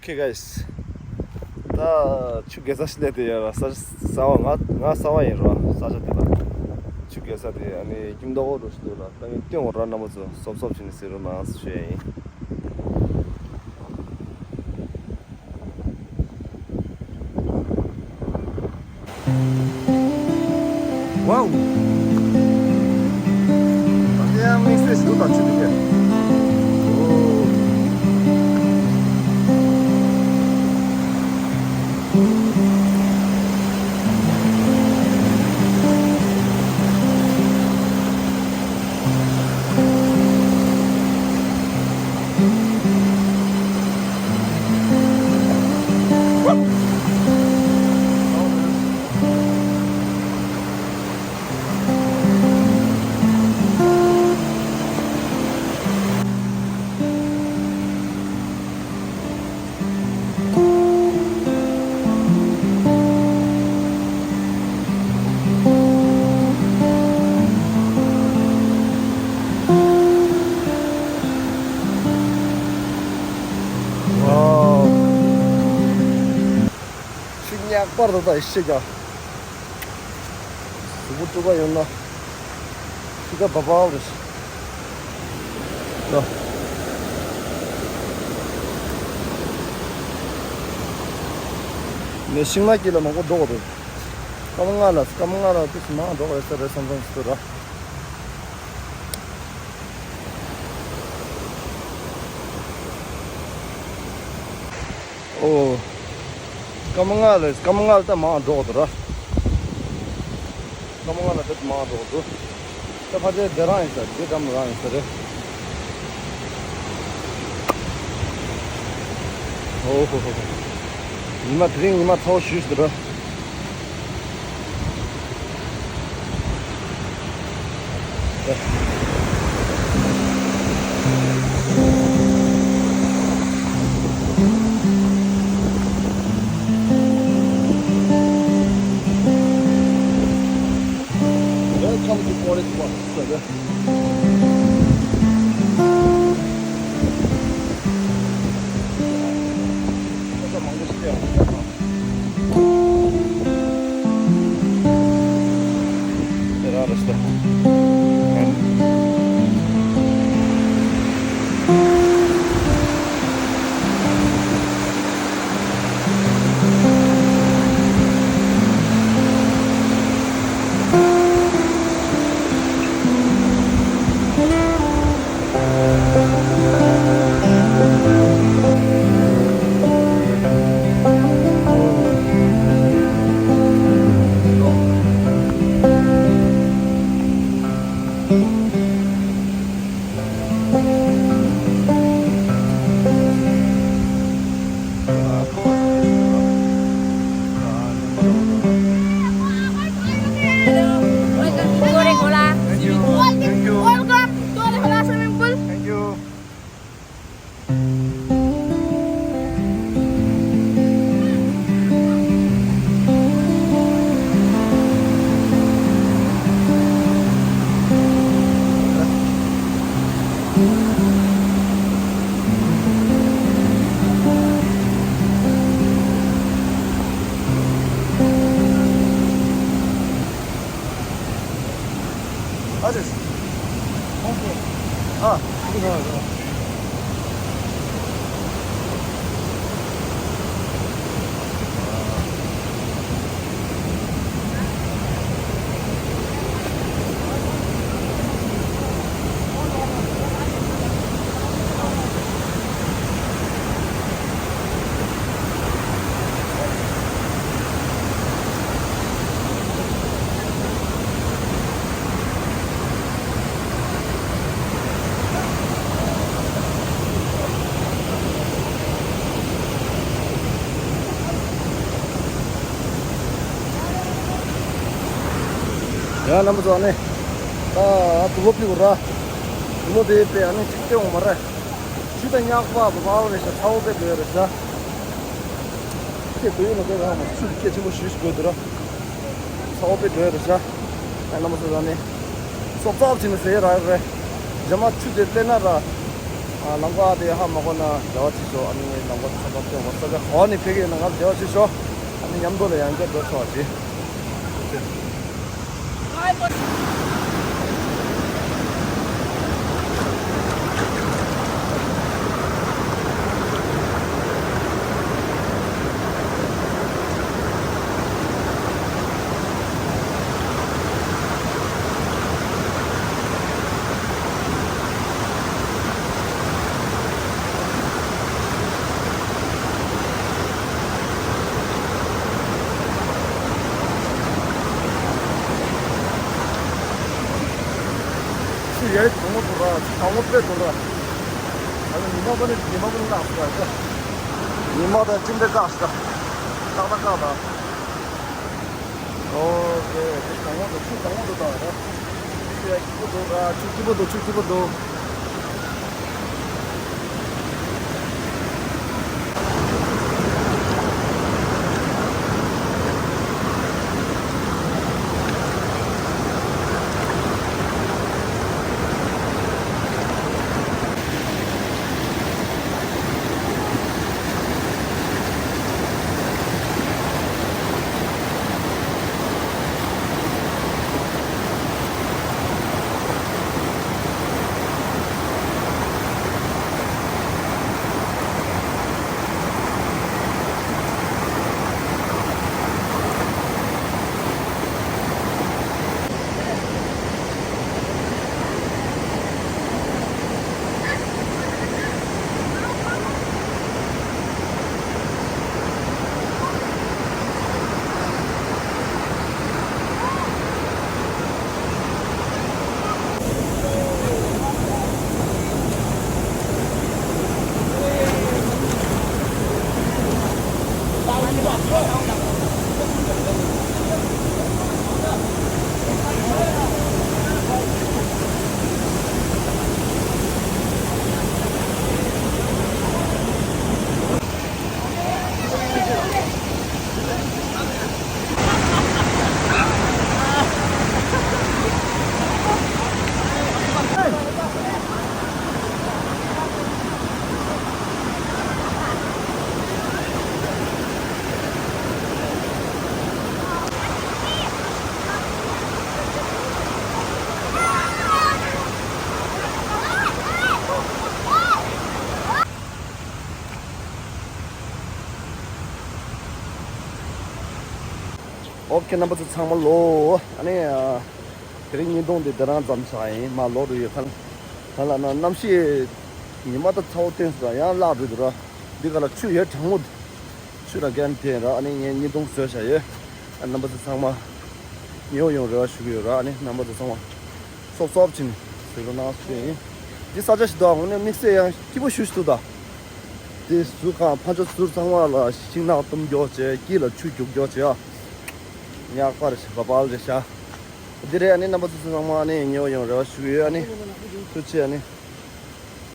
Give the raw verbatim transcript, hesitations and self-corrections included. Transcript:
Hey guys, ད་ཆུ་རྒྱག་ས་སླེབས་བསྡད་ཡོད་ར། ས་ས་བ་ང་ང་ས་བ་ཡིན་ར། ས་ཆ་དེ་ལ་ཆུ་རྒྱག་ས་དེ་ཨ་ནི་སྐྱིད་མདོག་ཁ་པོ་འདྲ་ཞིག་འདུག་ལ། ད་ངས་སྟོན་འོང་ར། རྣམ་པ་ཚོ་སོབ་སོབ་བྱས་ནས་གཟིགས་རོགས་གནང་ཞུ་ཡ་ཡིན། Wow. Ach, ja, nichts ist gut, das ist nicht. Oh. Wow. ཆུ་ཉག་པར་དུ་ད་ཤི་ཀ་གཟུགས་པོ་དཀྲུག་པ་ཡོད་ན། ཤི་ཀ་བ་བ་རེད། ལོ། ནས་ཤིང་ནགས་དཀྱིལ་ལ་མང་པོ་འགྲོ་དགོས་རེད། སྐར་མ་ལྔ་ལ་སྐར་མ་ལྔ་ལ་དུས་སུ་མང་འགྲོ་དགོས་རེད་ས་རེད་བསམ་བསམ་ཞིག་འདུག་ར། ཨོ། སྐར་མ་ལྔ་ལ་སྐར་མ་ལྔ་ལ་ད་མང་འགྲོ་དགོས་ར། སྐར་མ་ལྔ་ལ་ད་མང་འགྲོ་དགོས་འདུག་ད་ཕལ་ཆེར་འདི་རང་ཡིན་ས། འདི་འགྲམ་རང་ཡིན་ས་རེད། ཨོ་ཧོ་ཧོ་ཧོ། ཉི་མ་དེ་རིང་ཉི་མ་ཚ་བོ་ཞེ་པོ་ཞིག་འདུག་ར། Welcome to Forest Park. Welcome to Torrejola. Thank you. Welcome, welcome to Torrejola swimming pool. Thank you. Aziz. Ah, ཡ་རྣམ་པ་ཚོ་ཨ་ནི། ཨ་དུག་ལོག་ཕུད་དགོས་ར། དུག་ལོག་དེ་དཔེ་ཨ་ནི་གཅིག་སྟོན་འོང་མ་རེད། ཆུ་ད་ཉག་པ་བ་བ་རེད་ཤག་ཚ་བོ་དཔེ་འགྲོ་ཡ་རེད་ཤག་དེ་དུ་ཡོད་ན་དེ་རང་མ་ཆུ་སྐད་ཆེན་པོ་ཞེ་པོ་ཞིག་དགོས་འདུག་ར། ཚ་བོ་དཔེ་འགྲོ་ཡ་རེད་ཤག་ཨ་རྣམ་པ་ཚོ་ཨ་ནི། སོབ་སོབ་བྱས་ནས་ཟེར་ཡ་རག་རེད། རྗེས་མ་ཆུ་དེ་སླེབས་ན་ར། ཨ། ལམ་ཁ་དེ་ཧ་མ་གོ་ན་འབྲེལ་བ་བྱེད་ཤོག་ཨ་ནི་ལམ་ཁ་ས་ཁ་སྟོན་འོ་ས་ཆ་ག་བ་ནས་ཕེབས་ཀྱི་ཡོད་ན་ང་འབྲེལ་བ་བྱེད་ཤོག་ཨ་ནི་མཉམ་དུ་ལ་ཡང་བསྐྱར་འགྲོ་ཆོག་ཅིག་ཆུ་ཡར་དྭངས་མོ་འདུག་ར། ཆུ་དྭངས་མོ་དཔེ་འདུག་ར། ད་ནི་ཉི་མ་པ་ནི་ཉི་མ་པ་ནི་ནག་སོང་ར། ཉི་མ་དང་སྤྲིན་པའི་བཀག་ཤ། བཀག་ད་བཀག་ད། ཨོ་ཀེ། དེ་དྭངས་མོ་འདུག་ཆུ་དྭངས་མོ་འདུག་ད་ར། ཆུ་སྐྱིད་པོ་འདུག་ར། ཆུ་སྐྱིད་པོ་འདུག་ཆུ་སྐྱིད་པོ་འདུག་ཨོ་ཁེ། རྣམ་པ་ཚོ་ཚང་མ་ལོ། ཨ་ནི་ཨ། དེ་རིང་ཉིན་གཏོང་འདི་དེ་རང་ཙམ་ཆགས་ཡིན། མ་ལོ་རུ་ཡོད་ཁན། ད་ལ་ན་གནམ་གཤིས་ཉི་མ་ད་ཚ་བོ་བསྟན་སོང་ཡང་བརླག་འགྲོ་འདུག་ར། འདི་ག་ལ་ཆུ་ཡོད་གྲང་མོ། ཆུ་ལ་རྒན་དེ་ར། ཨ་ནི་ངས་ཉིན་གཏོང་བཟོས་བཞག་ཡོད། ཨ། རྣམ་པ་ཚོ་ཚང་མ་ཉེ་བོ་ཡོང་རེ་བ་ཞུ་གི་ཡོད་ར། ཨ་ནི་རྣམ་པ་ཚོ་ཚང་མ་སོབ་སོབ་ཕྱིན་བཟོས་རོགས་གནང་ཞུ་ཡིན། འདི་ས་ཆ་ཞིག་འདུག་ཨ། དངོས་གནས་དམིགས་བསལ་ཡང་སྐྱིད་པོ་ཞུ་ཞུ་འདུག་ད། དེ་ཟུར་ཁང་ཕ་ཇོ་ཟུར་ཚང་མ་ལ་ཤིང་ནགས་གཏུམ་རྒྱོག་བྱས། དཀྱིལ་ལ་ཆུ་རྒྱུག་རྒྱོག་བྱས་ཨ། ཉག་པར་བ་བལ་རེ་ཤ། འདི་རེད། ཨ་ནི་རྣམ་པ་ཚོ་ཚང་མ་ཨ་ནི་ཉེ་བོ་ཡོང་རེ་བ་ཞུ་གི་ཡོད། ཨ་ནི་ཐུགས་རྗེ་ཆེ། ཨ་ནི་